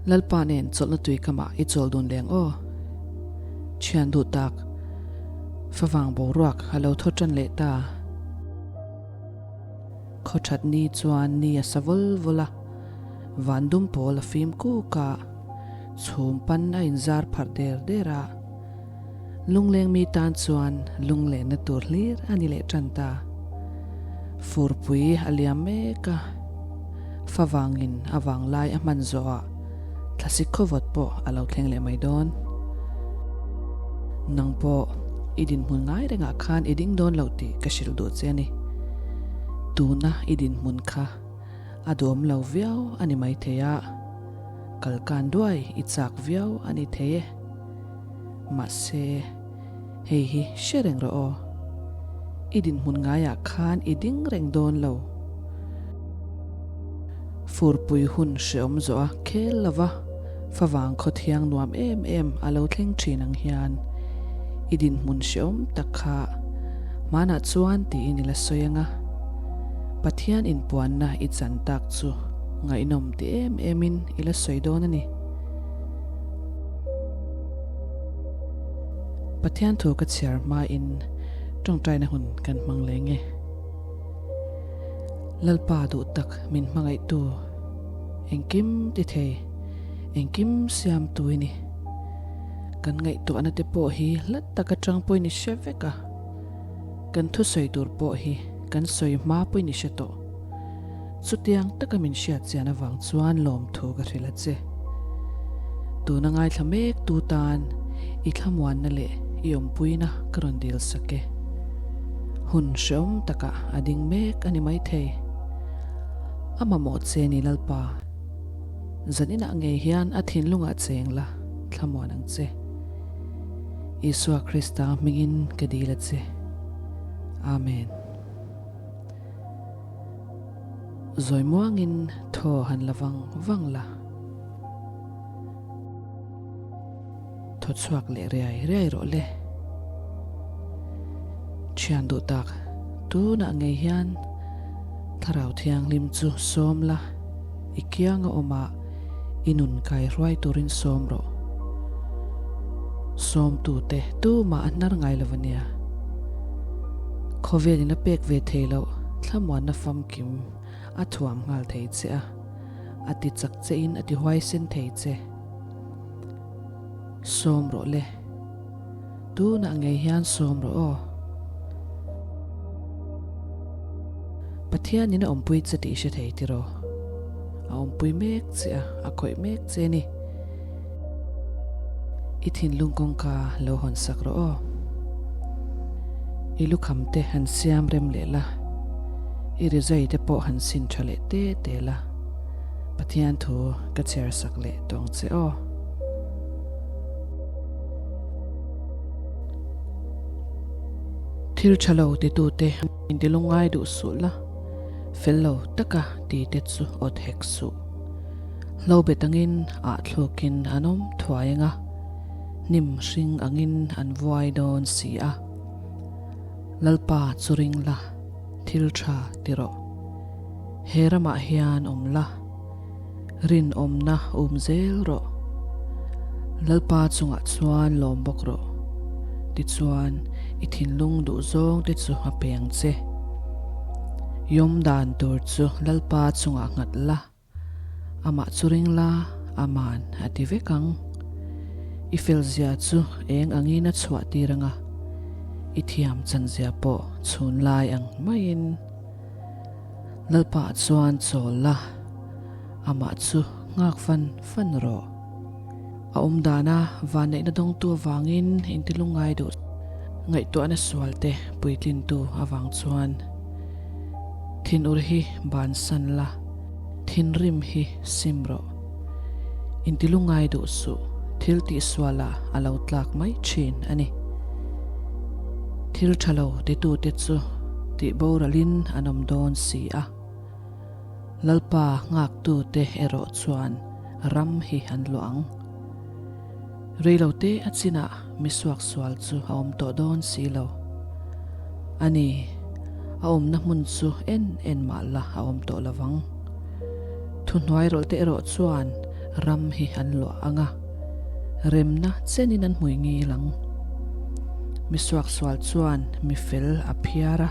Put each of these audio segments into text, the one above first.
Lalpa nen chawlhna tui kamah i chawl dun leng aw. Thian duh tak, favang boruak a lo thaw tan leh ta. Khaw that ni chuan ni a sa vawl vawl a, van dum pawl a fim kuk a, chhum pan a inzar pharh der der a. Lungleng mi tan chuan lunglenna tur hlir a ni leh tan ta. Furpui a liam mek a, favangin a vanglai a hman zawhah thlasik khawvawt pawh a lo thleng leh mai dawn. Nang pawh i dinhmun ngai rengah khan i ding dawn lo tih ka hrilh duh che a ni. Tuna i dinhmun kha a duhawm lo viau a ni maithei a, kalkan duai i chak viau a ni thei e. Mahse, hei hi hre reng rawh aw. I dinhmun ngaiah khan i ding reng dawn lo. Furpui hun hreawm zawh a khel lo va, favang khaw thiang nuam em em a lo thleng thin ang hian i dinhmun hreawm tak kha hmanah chuan tiin i la sawi ang a. Pathian inpuanna i chan tak chu ngaihnawm ti em emin i la sawi dawn a ni. Pathian thu ka chhiar hmain tawngtaina hun kan hmang leng e. Lalpa duh tak min hmangaihtu, engkim ti thei, engkim siamtu i ni. Kan ngaihtuahna te pawh hi hlat tak atang pawhin i hre vek a, kan thusawi tur pawh hi kan sawi hma pawhin i hre tawh. Chutiang taka min hriat chian avang chuan lawmthu ka hrilh a che. Tuna ngaithla mek tu tan i thlamuanna leh i awmpuina ka rawn dil sak e. Hun hreawm takah a ding mek a ni maithei. A mamawh che ni Lalpa. Zaninah ngei hian a thinlungah cheng la thlamuan ang che. Isua Krista hmingin ka dil a che. Amen. Zawi muangin thaw han la vang vang la. Thaw chhuak leh riai riai rawh le. Thian duh tak, tunah ngei hian Thlarau Thianghlim chu sawm la, i kianga awmah i nun kai hruai turin sawm rawh. Sawmtute tumah a hnar ngai lo ania. Khawvelin a pek ve thei loh thlamuanna famkim a thuam nghal thei che a, a ti chak che in a ti huaisen thei che. Sawm rawh le. Tunah ngei hian sawm rawh aw. Pathianin a awmpui che tih i hre thei tiraw? A awmpui mek che a, a khawih mek che a ni. I thinlung kawngka lo hawn sak rawh aw. I lukham te han siam rem leh la, i rizai te pawh han sin tha leh te te la, Pathian thu ka chhiar sak leh tawng che aw. Thil tha lo titute intilungngai duh suh la, fel lo taka tite chu awt hek suh. Hlo bet angin ah thlukin an awm thuai ang a, hnim hring angin an vuai dawn si a. Lalpa chu ring la, thil tha ti rawh. He ramah hian awm la, rinawmna um zel rawh. Lalpa chungah chuan lawm bawk rawh. Tichuan, i thinlung duh zawng te chu a pe ang che. Yawm dan tur chu Lalpa chungah nghat la. Amah chu ring la, aman a ti vek ang. I felzia chu eng angin a chhuah tir ang a, i thiam chanzia pawh chhun lai ang maiin. Lalpa chuan chawl la, amah chu nghak fan fan rawh. A awm dana vanneihna dawngtu avangin intilungngai duh ngaihtuahna sualte puitlintu avang chuan thinur hi bansan la, thinrim hi sim rawh. Intilungngai duh suh, thil tihsualah a lo tlak mai thin a ni. Thil tha lo titute chu tihboralin an awm dawn si a. Lalpa nghaktute erawh chuan ram hi an luah ang. Reilote a chinah mi suaksual chu a awm tawh dawn si lo. A ni, a awmna hmun chu en en mah la a awm tawh lovang. Thuhnuairawlhte erawh chuan ram hi an luah ang a, remna chenin an hmui ngil ang. Mi suaksual chuan mi fel a phiar a,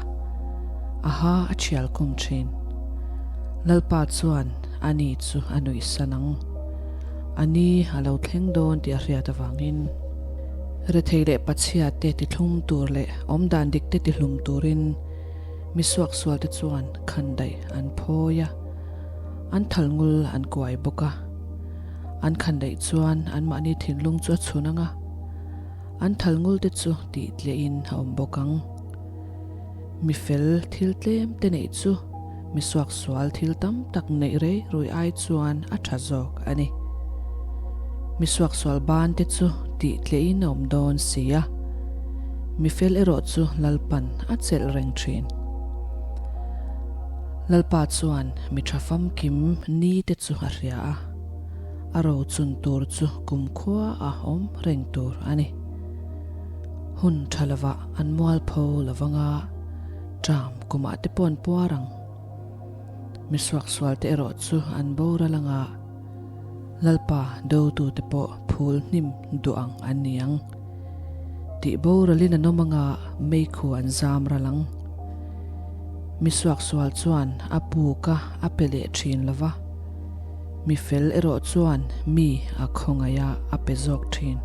a ha a thial kum thin. Lalpa chuan ani chu a nuihsan ang. A ni a lo thleng dawn tih a hriat avangin rethei leh pachhia te tithlum tur leh awmdan dik te tihlum turin mi suaksual te chuan khandaih an phawi a, an thalngul an kuai bawk a. An khandaih chuan anmahni thinlung chu a chhun ang a, an thalngul te chu tih tliahin a awm bawk ang. Mi fel thil tlem te neih chu mi suaksual thil tam tak neih rei rui ai chuan a tha zawk a ni. Mi suaksual ban te chu tih tliahin a awm dawn si a, mi fel erawh chu Lalpan a chelh reng thin. Lalpa chuan mi tha famkim ni te chu a hria a, a rochun tur chu kumkhua a awm reng tur a ni. Hun tha lovah an mualpho lovang a, ṭam kumah te pawh an puar ang. Mi suaksual te erawh chu an boral ang a, Lalpa dotute pawh phul hnim duh ang an ni ang. Tih boralin an awm ang a, meikhu an zam ral ang. Mi suaksual chuan a puk a, a pe leh ṭhin lo va. Mi fel erawh chuan mi a khawngaih a, a pe zawk thin.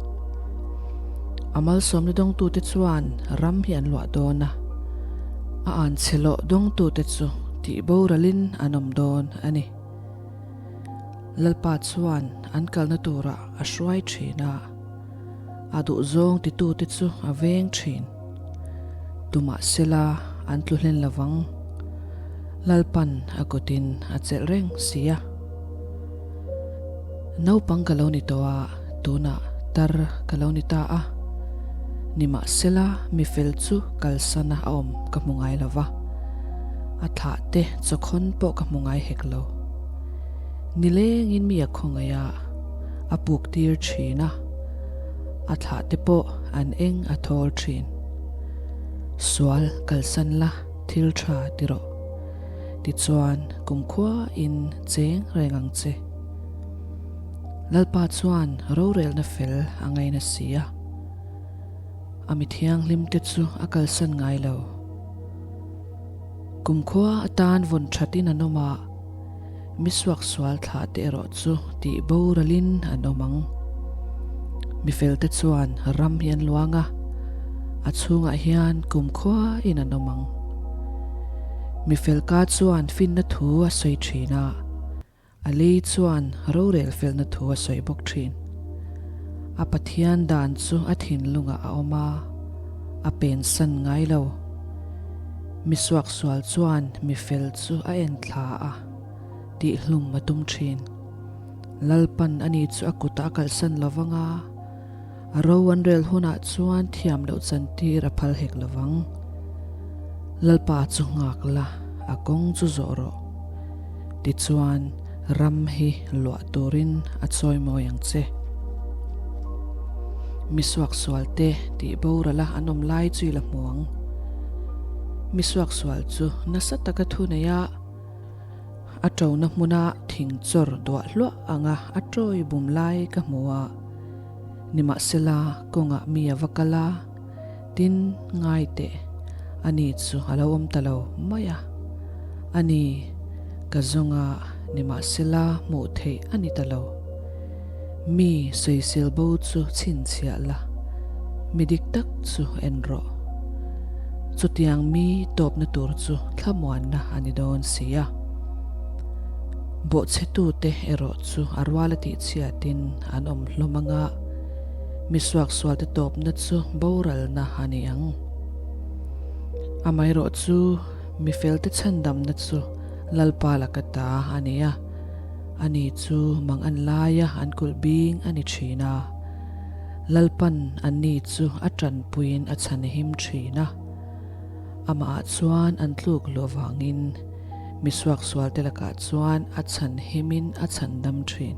A malsawmna dawngtute chuan ram hi an luah dawn a, a anchhe lawh dawngtute chu tih boralin an awm dawn a ni. Lalpa chuan an kalna turah a hruai thin a, a duhzawng titute chu a veng thin. Tumah sela an tlu hlen lovang. Lalpan a kutin a chelh reng si a. Naupang ka lo ni tawh a, tunah tar ka lo ni ta a. Nimahsela mi fel chu kalsana a awm ka hmu ngai lo va, a thlah te chawkhawn pawh ka hmu ngai hek lo. Nilengin mi a khawngaih a, a puk tir thin a, a thlah te pawh an eng a thawl thin. Sual kalsan la thil tha ti rawh. Tichuan kumkhua in cheng reng ang che. Lalpa chuan rorelna fel a ngaina si a, a mi thianghlim te chu a kalsan ngai lo. Kumkhua atan vawn thatin an awm a, mi suaksual thlah te erawh chu tih boralin an awm ang. Mi felte chuan ram hi an luang a, a chhungah hian kumkhua in an awm ang. Mi felka chuan finna thu a sawi thin a, a lei chuan rorel felna thu a sawi bawk thin. A Pathian dan chu a thinlungah a awm a, a pensan ngai lo. Mi suaksual chuan mi fel chu a en thla a, tihhlum a tum thin. Lalpan ani chu a kutah a kalsan lo vang a, a ro an rel hunah chuan thiam loh chantir a phal hek lo vang. Lalpa chu nghak la, a kawng chu zawh rawh. Tichuan, ram hi luah turin a chawi mawi ang che. Mi suaksualte tih borala an awm lai chu i la hmu ang. Mi suaksual chu nasa taka thu nei a, a ṭona hmuna thing chawr duah hluah anga a ṭawi bum lai ka hmu a. Nimahsela, kawngah mi a va kal a, tin, ngai teh, ani chu a lo awm ta lo mai a. Ani, ka zawnga nimahsela hmuh theih a ni ta lo. Mi sawisel bo chu chhinchhiah la, mi dik tak chu en rawh. Chutiang mi tawpna tur chu thlamuanna a ni dawn si a. Bawhchhetute erawh chu a ruala tihchhiatin an awm hlawm ang a, mi suaksualte tawpna chu boralna a ni ang. Amaherawh chu mi felte chhandamna chu Lalpa laka ta a ni a. Ani chu mang an laia an kulh bing a ni thin a, Lalpan anni chu a tanpuiin a chhan him thin a. Amahah chuan an tluk luh avangin mi suaksualte lakah chuan a chhan himin a chhan dam thin.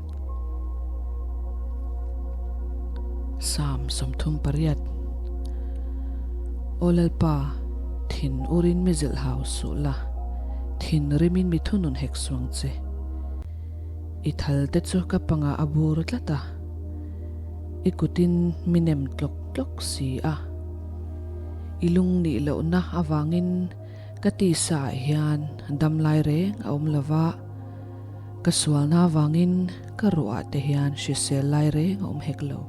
Psalm 38 Aw Lalpa, thin urin mi zilh hau suh la, thin rimin mi thunun hek suang che. I thal te chu ka pangah a bur tlat a, i kutin mi nem tlawk tlawk si a. I lung nih lohna avangin ka tisa ah hian dam lai reng a awm lo va, ka sualna avangin ka ruah ah te hian hrisel lai reng a awm hek lo.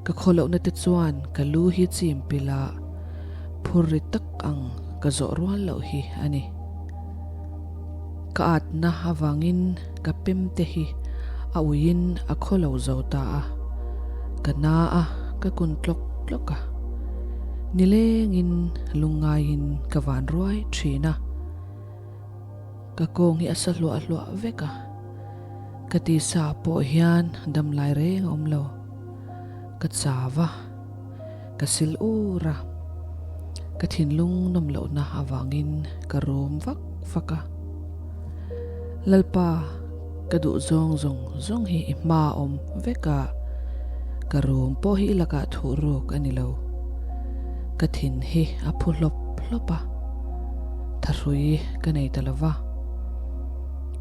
Ka khawlohna te chuan ka lu hi chim pilh a, phur ri tak ang ka zawh rual loh hi a ni. Ka atna avangin ka pem te hi a uiin a khaw lo zo ta a, ka na a, ka kun tlawk tlawk a. Nilengin lungngaiin ka van ruai thin a. Ka kawng hi a sa hluah hluah vek a, ka tisa pawh hian damlai reng a awm lo. Ka chau a, ka sil ur a, ka thinlung nawm lohna avangin ka rum vak vak a. Lalpa, ka duh zawng zawng zawng hi i hma a awm vek a, ka rum pawh hi i lakah thuh ruk a ni lo. Ka thin hi a phu hlawp hlawp a, thahrui ka nei ta lo va.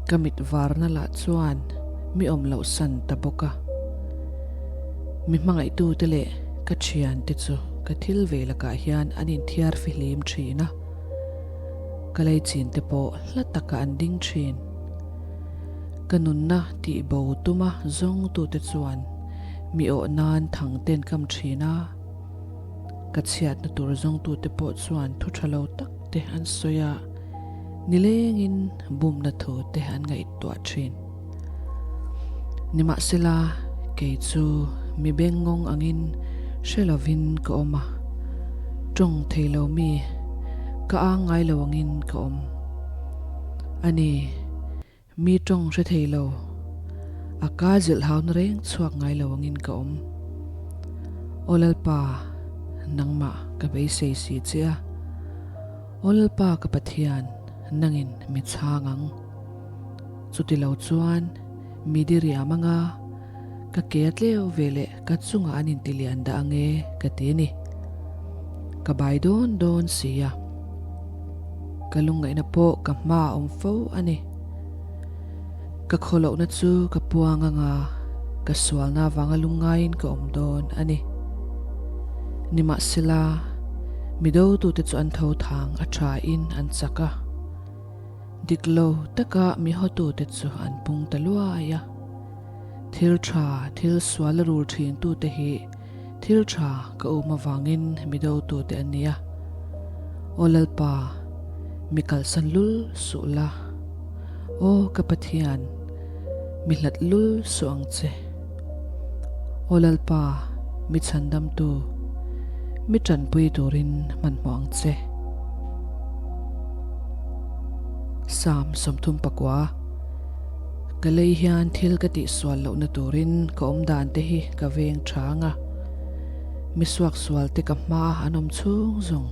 Ka mit varna lah chuan mi awm loh san ta bawk a. Mi hmangaihtute leh ka thiante chu ka thil ve lakah hian an inthiar fihlim thin a, ka leichinte pawh hla takah an ding thin. Ka nunna tihbo tuma zawngtute chuan mi awh nan thang ten kam thin a. Ka chhiatna tur zawngtute pawh chuan thu tha lo tak te an sawi a, nilengin bumna thu te an ngaihtuah thin. Nimahsela, kei chu mi bengngawng angin hre lovin ka awm a, tawng thei lo mi ka ang ngai lo angin ka awm. A ni. Mi tawng hre thei lo, a ka zilh hauna reng chhuak ngai lo angin ka awm. Aw Lalpa, nangmah ka beisei si che a. Aw Lalpa ka Pathian, nangin mi chhang ang. Chuti lo chuan mi diriam anga ka ke a tleu ve leh ka chungah an intilian dah ange ka ti a ni. Ka bai dawn dawn si a. Ka lungngaihna pawh ka hma a awm fo a ni. Ka khawlohna chu ka puang anga ka sualna avanga lungngaiin ka awm dawn a ni. Nimahsela, mi dotute chu an tho thang a thain an chak a. Dik lo taka mi hawtute chu an pung ta luai a. Thil tha, thil sual a rul thintute hi Thil tha ka um avangin mi dotute an ni a. Aw Lalpa, mi kalsan lul suh la. Aw ka Pathian, mi hlat lul suh ang che. Aw Lalpa, mi chhandamtu, mi tanpui turin hmanhmawh ang che. Psalm 34. Ka lei hian thil ka tihsual lohna turin ka awmdan te hi ka veng chang a, mi suaksual te ka hma an awm chhung zawng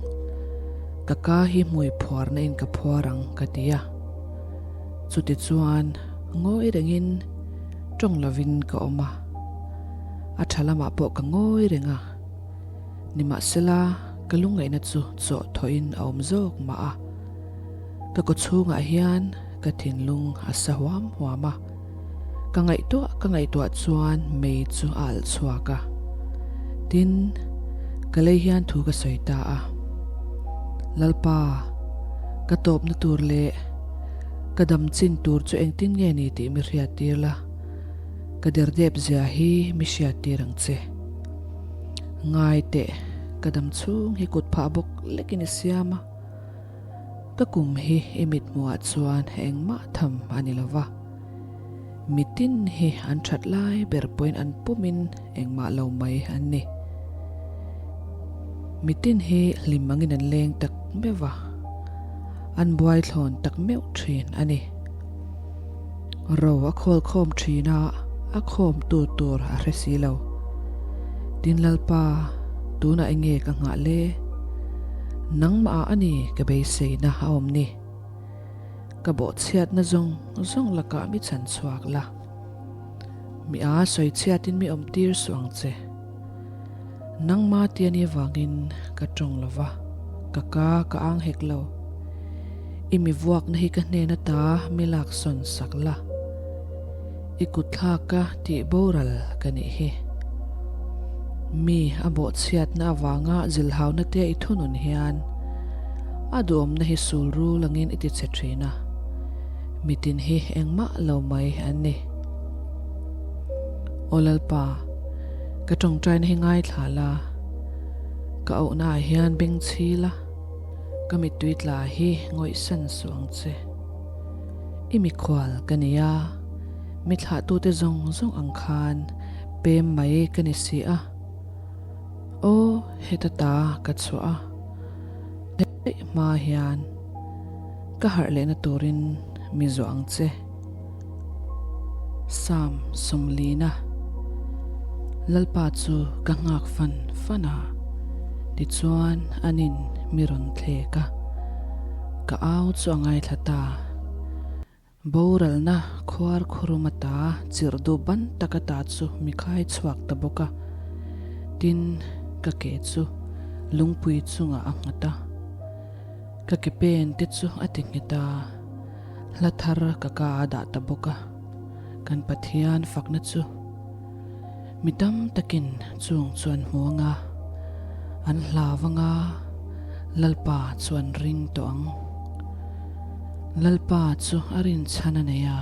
ka ka hi hmui phuarna in ka phuar ang ka ti a. Chuti chuan ngawi rengin tawng lovin ka awm a, a tha lamah pawh ka ngawi reng a, nimahsela ka lungngaihna chu chawh thawhin a awm zawk mah a. Ka kawchhungah hian ka thinlung a sa huam huam a, ka ngaihtuah ka ngaihtuah chuan mei chu a alh chhuak a. Tin, ka lei hian thu ka sawi ta a, Lalpa, ka tawpna tur leh ka dam chin tur chu engtin nge ni tih mi hriat tir la, ka derdep zia hi mi hriat tir ang che. Ngai teh, ka dam chhung hi kut phah bawk lekin i siam a. Ka kum hi i mithmuhah chuan engmah tham a ni lo va, mitin hi an that lai ber pawhin an pumin engmah lo mai an ni. Mitin hi hlim angin an leng tak meuh va, an buai thlawn tak meuh thin a ni. Ro a khawl khawm thin a, a khawm tu tur a hre si lo. Tin Lalpa, tunah enge ka nghah le? Nangmah ah a ni ka beiseina a awm ni. Ka bawhchhiatna zawng zawng lakah mi chhan chhuak la. Mi a sawi chhiatin mi awm tir suh ang che. Nangma tia ni avangin ka tawng lo va, ka ka ka ang hek lo. I mi vuakna hi ka hnen ata mi lak sawn sak la. I kutthlaka tih boral ka nih hi. Mi a bawhchhiatna avanga zilhauna te i thunun hian a duhawmna hi sul rul angin i ti che thin a, mitin hi engmah lo mai an ni. Aw Lalpa, ka tawngtaina hi ngaithla la, ka auhna ah hian beng chhi la, ka mittui tla hi ngawihsan suh ang che. I mikhual ka ni a, mi thlahtute zawng zawng ang khan pem mai ka ni si a. Aw, heta ta ka chhuah a, hei hma hian ka harh lehna turin mi zuah ang che. Sam Sawmlina, Lalpa chu ka nghak fan fan a, tichuan anin mi rawn thlek a, ka au chu a ngaithla ta. Boralna khuar khurum ata chirh duh ban tak ata chu mi khai chhuak ta bawk a, tin ka ke chu lungpui chungah a nghat a, ka ke pen te chu a ti nghet a. Hla thar ka ka a dah ta bawk a, kan Pathian fakna chu mi tam takin chung chu an hmu anga, an hlau anga, Lalpa chu an ring tawh ang. Lalpa chu a rinchhan a nei a,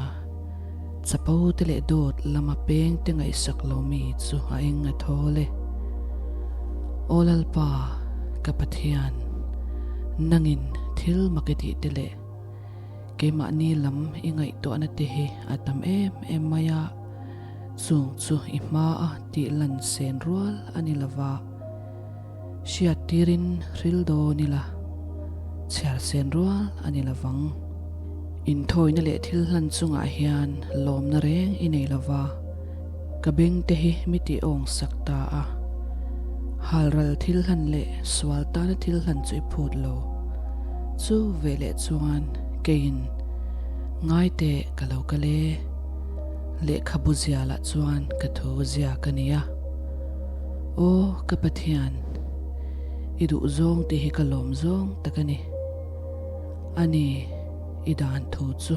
chapo te leh dawt lama peng te ngaihsak lo mi chu a eng a thawl e. Aw Lalpa, ka Pathian, nangin thil mak i tih te leh, Keimahni lam i ngaihtuahna te hi a tam em em mai a, chung chu i hmaa tih lan sen rual a ni lova, hriat tirin hril dawn ila, chhiar sen rual a ni lovang. Inthawina leh thil hlan chungah hian lawmna reng i nei lova, ka beng te hi mi tih awng sak ta a, halral thil hlan leh sual tana thil hlan chu i phut lo. Chu veleh chuan keiin ngai teh ka lo kal e, lehkhabu zia lah chuan ka thu zia ka ni a. Aw ka Pathian, i duh zawng tih hi ka lawm zawng tak a ni. A ni, i dan thu chu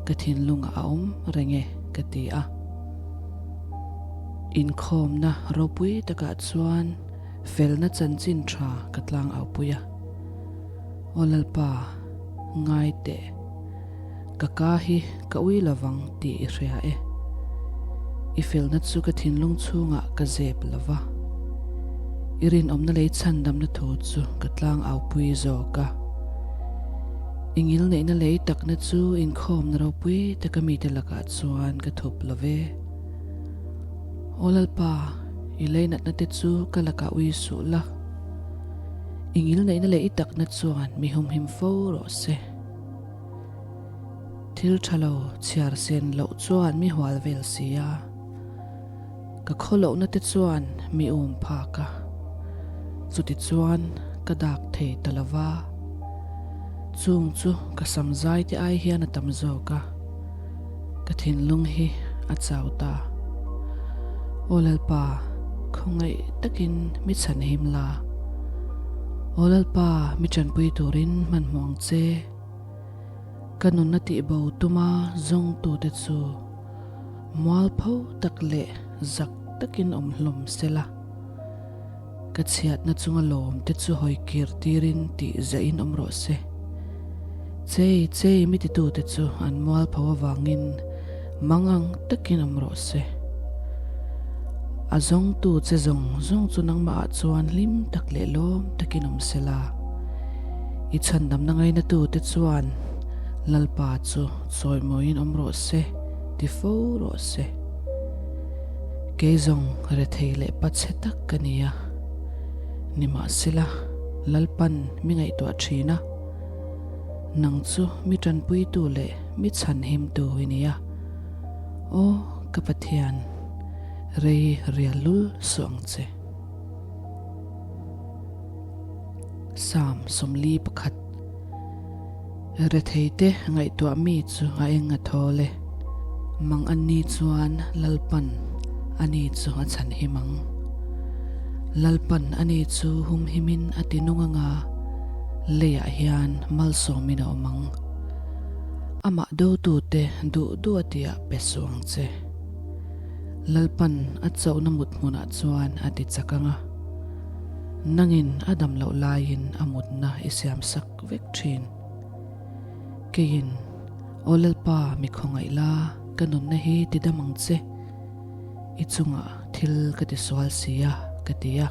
ka thinlungah a awm reng e ka ti a. Inkhawmna ropui takah chuan felna chanchin tha ka tlang aupui a. Aw Lalpa, ngai teh. Ka ka hi ka ui lovang tih i hria e. I felna chu ka thinlung chhungah ka zep lo va. I rinawmna lei chhandamna thu chu ka tlang aupui zawk a. I ngilneihna lei takna chu inkhawmna ropui taka mite lakah chuan ka thup lo ve. Aw Lalpa, i leinatna te chu ka lakah ui suh la. I ngilneihna leh i takna chuan mi humhim fo rawh se. Thil tha lo chhiar sen loh chuan mi hual vel si a, ka khawlohna te chuan mi um phak a, chuti chuan ka dak thei ta lo va. Chung chu ka sam zai te ai hian a tam zawk a, ka thinlung hi a chau ta. Aw Lalpa, khawngaih takin mi chhan him la. Aw Lalpa, mi tanpui turin hmanhmawh ang che. Ka nunna tihbo tuma zawngtute chu mualpho tak leh zak takin awm hlawm se la. Ka chhiatna chunga lawm te chu hawi kir tirin tih zahin awm rawh se. Chei chei mi titute chu an mualpho avangin mang ang takin awm rawh se. A zawngtu che zawng zawng chu nangmahah chuan hlim tak leh lawm takin awm se la. I chhandamna ngainatute chuan Lalpa chu chawimawiin awm rawh se ti fo rawh se. Kei zawng rethei leh pachhe tak ka ni a, nimahsela Lalpan mi ngaihtuah thin a, nang chu mi tanpuitu leh mi chhanhimtu i ni a, aw ka Pathian, rei rial lul suh ang che. Psalm 41 Retheite ngaihtuah mi chu a eng a thawl e. Mang anni chuan Lalpan ani chu a chhan him ang. Lalpan ani chu humhimin a ti nung anga leiah hian malsawmin a awm ang. Amah dotute duh duh a tiah pe suh ang che. Lalpan a chauhna mut hmunah chuan a ti chak ang a, nangin a dam loh laiin a mutna i siam sak vek thin. Keiin, Aw Lalpa, mi khawngaih la, ka nunna hi ti dam ang che. I chungah thil ka ti sual si a, ka ti a.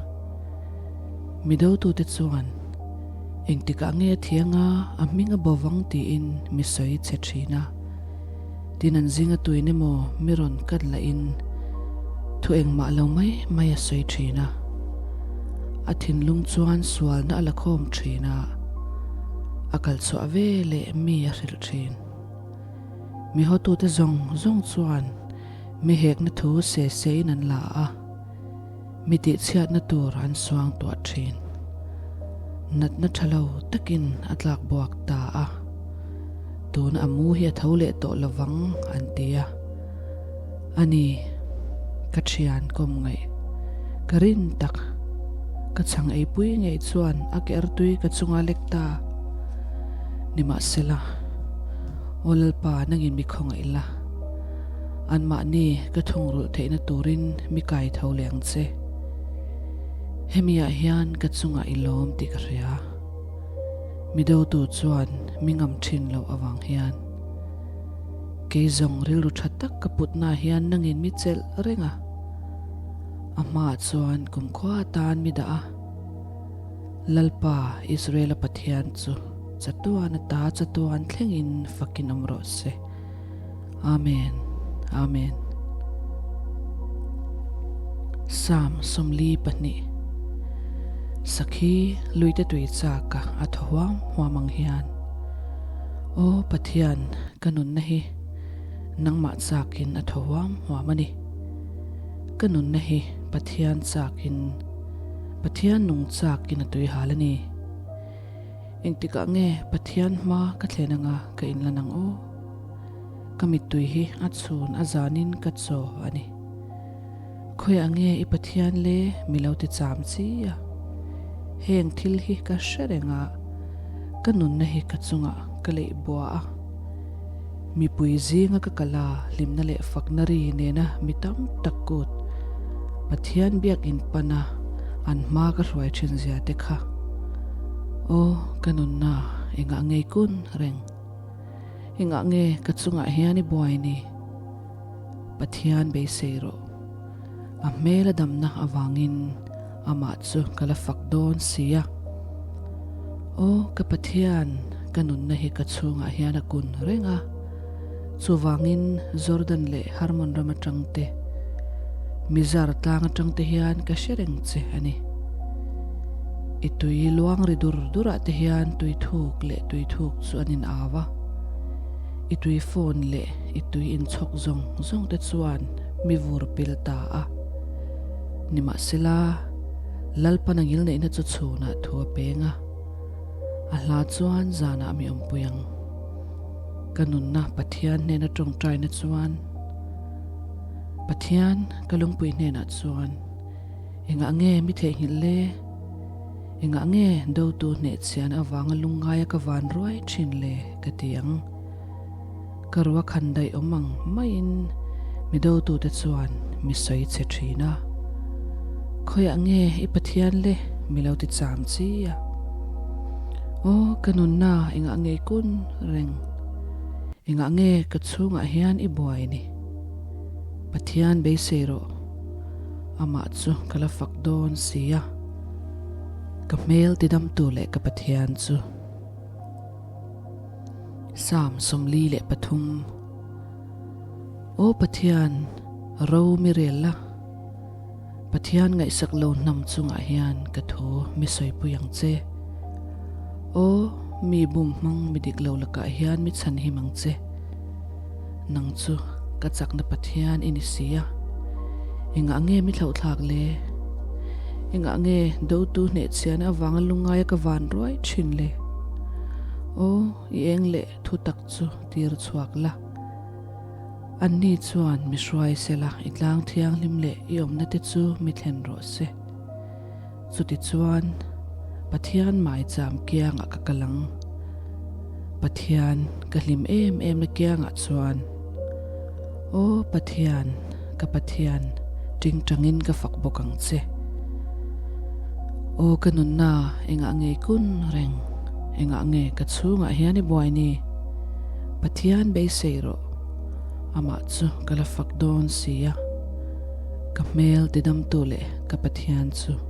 Mi dotute chuan, Engtikah nge a thiang a, a hming a bovang tiin mi sawi chhe thin a. Tin an zinga tuin emaw mi rawn kat lahin thu engmah lo mai mai a sawi thin a. A thinlung chuan sualna a la khawm thin a, a kal chhuah ve leh mi a hrilh thin. Mi hawtute zawng zawng chuan mi hekna thu se sein an la a, mi tihchhiatna tur an suang tuah thin. Natna tha lo takin a tlak buak ta a, tuna a mu hi a tho leh tawh lovang an ti a. A ni, ka thian kawm ngaih ka rin tak, ka chhang eipui ngei chuan a ke artui ka chunga lek ta. Nimahsela, Aw Lalpa nangin mi khawngaih la. Anmahni ka thungrulh theihna turin mi kai tho leh ang che. Hemiah hian ka chungah i lawm tih ka hria. Mi dotu chuan mi ngam thin loh avang hian kei zawng rilru tha tak ka putnaah hian nangin mi chelh reng a. A hmaah chuan kumkhua atan mi dah a. Lalpa Israela Pathian chu chatuan ata chatuan thlengin fakin awm rawh se. Amen. Amen. Psalm 42 Sakhi luite tui chaka a thaw huam huam ang hian Aw Pathian ka nunna hi nangmah chakin a thaw huam huam a ni. Ka nunna hi Pathian chakin Pathian nung chakin a tui hal a ni. Engtikah nge Pathian hma ka thlen anga ka inlan ang aw? Ka mittui hi a chhun a zanin ka chaw a ni. Khawiah nge i Pathian le mi lo ti cham chi a? Heng thil hi ka hre reng a, ka nunna hi ka chungah ka leih bua a. Mipui zinga ka kal a, hlimna leh fakna ri nena mi tam tak kut Pathian biakinn pana an hma ka hruai thin zia te kha. Aw, ka nunna engah ngei kun reng? Engah nge ka chungah hian i buai ni? Pathian beisei rawh. A hmel a damna avangin amah chu ka la fak dawn si a. Aw ka Pathian, ka nunna hi ka chhungah hian a kun reng a. Chuvangin Jordan leh Hermon ram atang te, Mizar tlang atang te hian ka hre reng che a ni. I tui luang ri dur durah te hian tui thuk leh tui thuk chu an in au a. I tui phone leh i tui inchhawk zawng zawng te chuan mi vur pil ta a. Nimahsela, Lalpan a ngilneihna chu chhunah thu a peng a, a hla chuan zanah mi awmpui ang. Ka nunna Pathian hnena tawngtaina chuan, Pathian ka lungpui hnenah chuan, Engah nge mi theihnghilh le? Engah nge dotu hnehchhian avanga lungngaia ka van ruai thin le? ka ti ang. Ka rua khan daih awm ang maiin mi dotute chuan mi sawi chhe thin a. Khawiah nge i Pathian le mi lo ti cham chi a? Aw ka nunna engah nge i kun reng? Engah nge ka chhungah hian i buai ni? Pathian beisei rawh. Amah chu ka la fak dawn si a. Ka hmel tidamtu leh ka Pathian chu. Psalm 43 Aw Pathian, ro mi rel la, Pathian ngaihsak lo hnam chungah hian ka thu mi sawipui ang che. Aw, mi bum hmang mi dik lo lakah hian mi chhanhim ang che. Nang chu ka chakna Pathian i ni si a, engah nge mi thlauhthlak le? Engah nge dotu hnehchhiahna avanga lungngaia ka van ruai thin le? Aw, i eng leh thu tak chu tir chhuak la. Anni chuan mi hruai sela i tlang thianghlim leh i awmna te chu mi thlen rawh se. Chutichuan, Pathian maicham kiangah ka kal ang. Pathian, ka hlim em em na kiangah chuan. Aw Pathian, ka. ka Pathian, tingtangin ka fak bawk ang che. Aw ka nunna, engah nge i kun reng? Engah nge ka chhungah hian i buai ni? Pathian beisei rawh, amah chu ka la fak dawn si a, ka hmel tidamtu leh ka Pathian chu.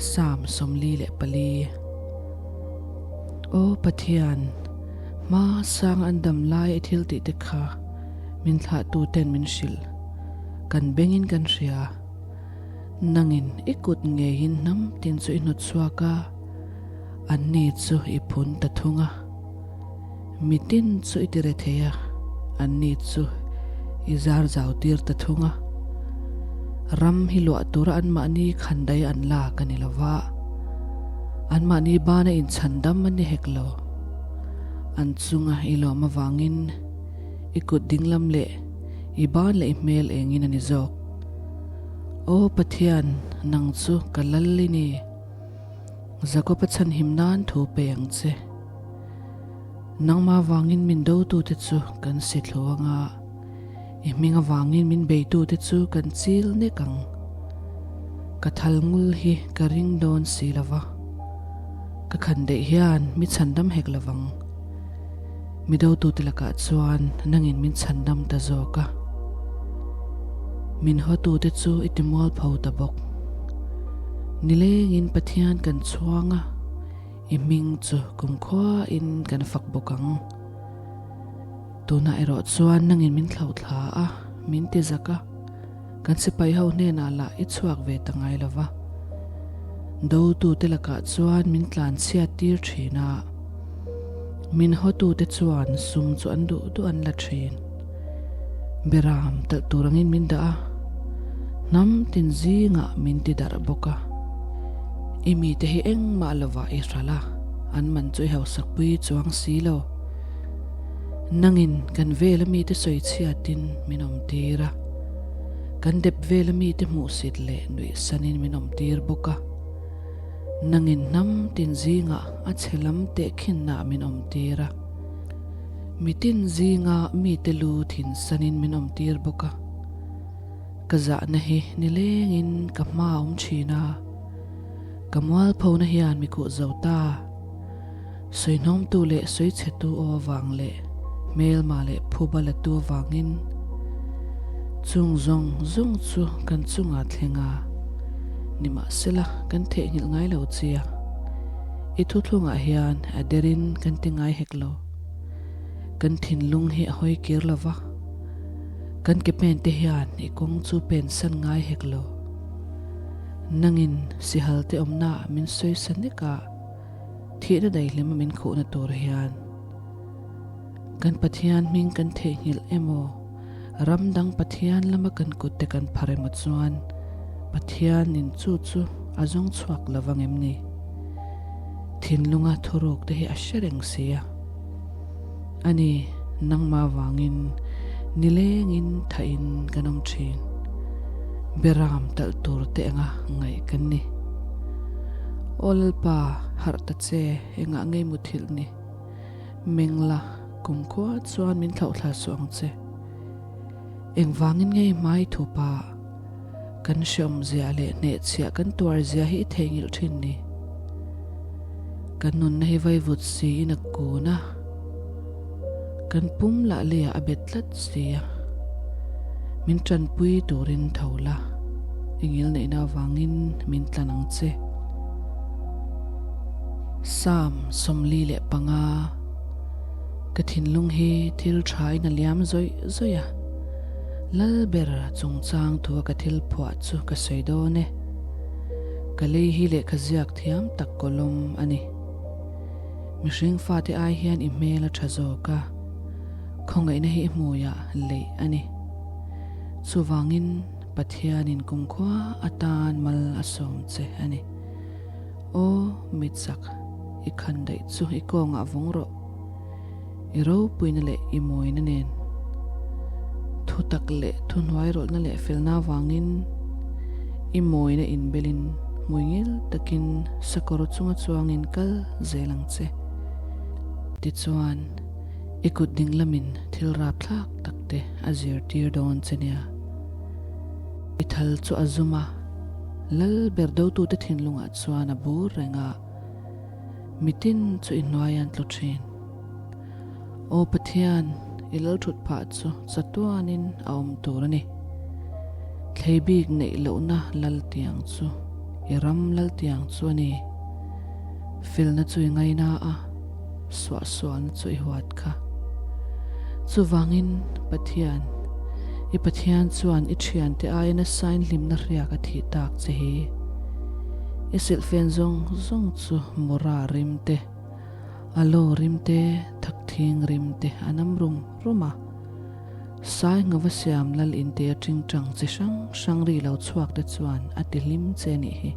Psalm 44. Aw Pathian, hma sang an dam lai i thil tih te kha min thlahtu ten min hrilh, kan bengin kan hria. Nangin i kut ngeiin hnam tin chu i hnawt chhuak a, anni chu i phun ta thung a. Mitin chu i tire thei a, anni chu i zar zau tir ta thung a. Ram hi luah tura anmahni khandai an lak a ni lo va, anmahni bana inchhandam a ni hek lo. An chunga i lawm avangin i kut dinglam leh i ban leh i hmel engin a ni zawk. Aw Pathian, nang chu ka lal i ni. Jakob-a chhanhim nan thu pe ang che. Nangmah vangin min dotute chu kan si thlu ang a, i hming avangin min beitute chu kan chil nek ang. Ka thal ngul hi ka ring dawn si lo va, ka khan daih hian mi chhandam hek lo vang. Mi dotute lakah chuan nangin min chhandam ta zawk a, min hawtute chu i timual pho ta bawk. Nilengin Pathian kan chhuang a. I hming chu kumkhua in kan fak bawk ang. Tunah erawh chuan nangin min thlo thla a, min ti zak a, kan sipai ho hnenah lah i chhuak ve ta ngai lo va. Dotute lakah chuan min tlan chhiat tir thin a, min hawtute chuan sum chu an duh duh an la thin. Beram talh tur angin min dah a, hnam tin zingah min ti darh bawk a. I mite hi engmah lovah i hral a, an man chu i hausakpui chuang si lo. Nangin kan vela mite sawi chhiatin min awm tir a, kan dep vela mite hmuhsit leh nuihsanin min awm tir bawk a. Nangin hnam tin zingah a chhe lam tehkhinnaah min awm tir a. Mitin zinga mite lu thinsanin min awm tir bawk a. Ka zahna hi nilengin ka hma a awm thin a, ka mualphona hian mi khuh zo ta. Sawihnawmtu leh sawichhetu aw avang leh hmelma leh phuba latu avangin chung zawng zawng chu kan chungah thleng a, nimahsela kan theihnghilh ngai lo chia. I thuthlungah hian a derin kan ti ngai hek lo. Kan thinlung hi a hawi kir lo va. Kan ke pen te hian i kawng chu pen san ngai hek lo. Nangin sihal te awmna min sawi sa nek a, thihna daihlim a min khuhna tur hian. Kan Pathian hming kan theihnghilh emaw, ram dang Pathian lama kan kut te kan phar emaw chuan Pathianin chu chu a zawng chhuak lo vang em ni? Thinlunga thuruk te hi a hre reng si a. A ni, nangmah vangin nilengin thahin kan awm thin. Beram talh tur te enga ngaih kan ni. Aw Lalpa, harh ta che, engah ngei muthilh ni? Mengla, kumkhua chuan min thlauhthla suh ang che. Engvangin ngei hmai thupa kan hreawmzia leh hnehchhiah kan tuarzia hi i theihnghilh thin ni. Kan nunna hi vaivut siin a kun a, kan pum lah leiah a bet tlat si a. Min tanpui turin tho la, i ngilneihna avangin min tlan ang che. Psalm 45 Ka thinlung hi thil thain a liam zawih zawih a, Lalber chungchang thua ka thil phuah chu ka sawi dawn e. Ka lei hi lehkha ziak thiam tak kawlawm a ni. Mihring fate ai hian i hmel a tha zawk a, khawngaihna hi i hmuiah leih a ni. Chuvangin Pathianin kumkhua atan mal a sawm che a ni. Aw, mitchak, i khan daih chu i kawngah vawng rawh. I ropuina leh i mawina nen. Thutak leh thuhnuairawlhna leh felna avangin i mawina inbelin hmuingil takin sakawr chunga chuangin kal zel ang che. Tichuan, i kut ding lamin thil rapthlak tak. te a zirtir dawn che nia. I thal chu a zum a, lal ber dotute thinlungah chuan a bur reng a, mitin chu i hnuai an tlu thin. Aw Pathian, i lal thut phah chu chatuanin a awm tur a ni. Thlei bik neih lohna lal tiang chu i ram lal tiang chu a ni. Felna chu i ngaina a, suahsualna chu i huat kha. Chuvangin, Pathian, i Pathian chuan i thiante aia nasain hlimna hriak a thih tak che hi. I silhfen zawng zawng chu mura rim te, A lo rim te, thakthing rim te a nam rum rum a. Sai ngava siam lal in te a tingtang chi hrang hrang ri lo chhuak te chuan a ti hlim che a nih hi.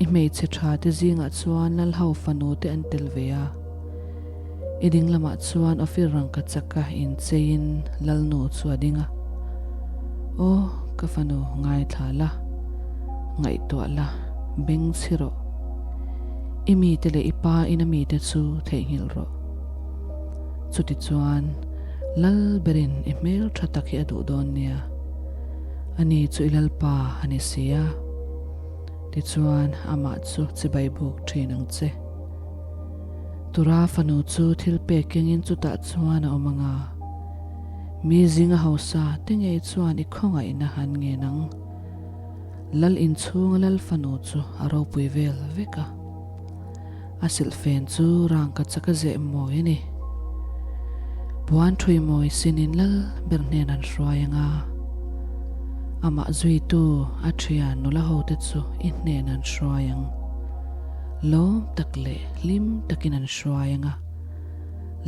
I hmeichhe tha te zingah chuan lal ho fanu te an tel ve a. I ding lamah chuan Ofir rangka chaka incheiin lalnu chu a ding a. Aw, ka fanu ngaithla la, ngaihtuah la, beng chhi rawh. I mite leh i pa ina mite chu theihnghilh rawh. Chutichuan, Lal berin i hmel tha tak hi a duh dawn nia. Ani chu i Lalpa a ni si a. Tichuan, amah chu chibai buk thin ang che. Tura fanu chu thil pek kengin chutah chuan a awm ang a. Mi zinga hausa te ngei chuan i khawngaihna an ngen ang. Lal inchhunga lal fanu chu a ropui vel vek a. A silhfen chu rangka chaka zeh mawi a ni. Puan thui mawi sinin lal ber hnen an hruai ang a. Amah zuitu a thian nula hote chu i hnen an hruai ang. Lawm tak leh hlim takin an hruai ang a.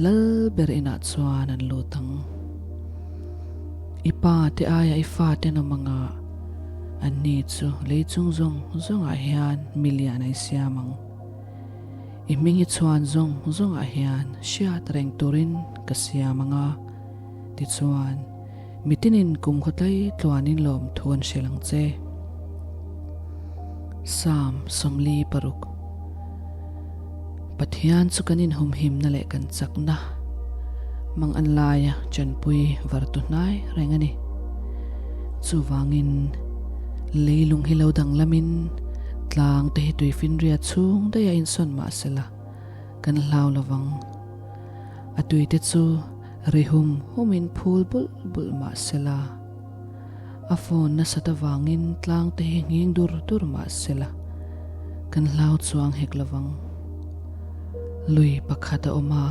Lal ber inah chuan an lut ang. I pa te aia i fa ten awm anga anni chu lei chung zawng zawngah hian mi lian a i siam ang. I hming hi chhuan zawng zawngah hian hriat reng turin ka siam anga tichuan mitinin kum khawtlai tluanin lawmthu an hrilh ang che. Psalm 46 Pathian chu kan inhumhimna leh kan chakna mang an laia chanpui var tu hnai reng a ni. Chuvangin, leilung hi lo danglamin tlang te hi tuifinria chhung daih a insawn mah sela kan hlau lovang. A tuite chu ri hum humin phul bulh bulh mah sela a phone nasat avangin tlang te hi nghing dur dur mah sela kan hlau chuang hek lovang. Lui pakhat a awm a,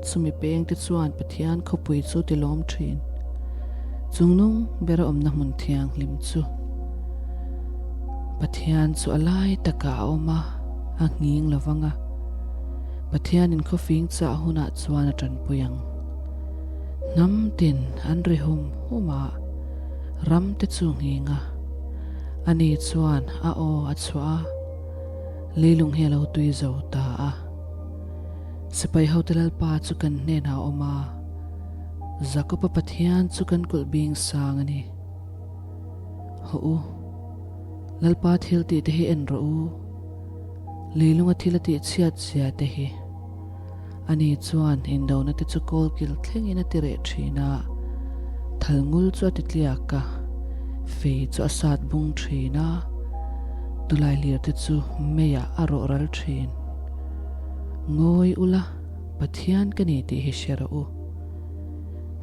chumi peng te chuan Pathian khawpui chu ti lawm thin. Chungnung ber a awmna hmun thianghlim chu Pathian chu a lai takah a awm a, a nghing lovang a. Pathianin khawfing chah hunah chuan a tanpui ang. Hnam tin an ri hum hum a, ram te chu nghing a. Ani chuan a aw a chhuah a, leilung hi a lo tui zo ta a. Sipai hote Lalpa chu kan hnenah a awm a, Jakoba Pathian chu kan kulh bing sang a ni. Hawh u, Lalpa thil tih te hi en rawh u, leilunga thil a tih chhiat zia te hi. Ani chuan indona te chu kawlkil thlengin a ti reh thin a, thalngul chu a ti tliak a, fei chu a sat bung thin a, tulailir te chu meiah a rawh ral thin. Ngawi ula, Pathian ka ni tih hi hre rawh u.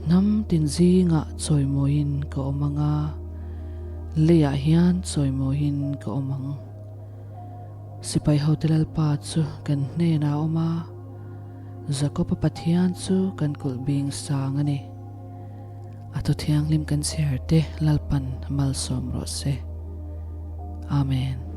Hnam tin zingah chawimawiin ka awm ang a, leiah hian chawimawiin ka awm ang. Sipai hote Lalpa chu kan hnenah a awm a, Jakoba Pathian chu kan kulh bing sang a ni. A thu thianghlim kan chhiar te Lalpan malsawm rawh se. Amen.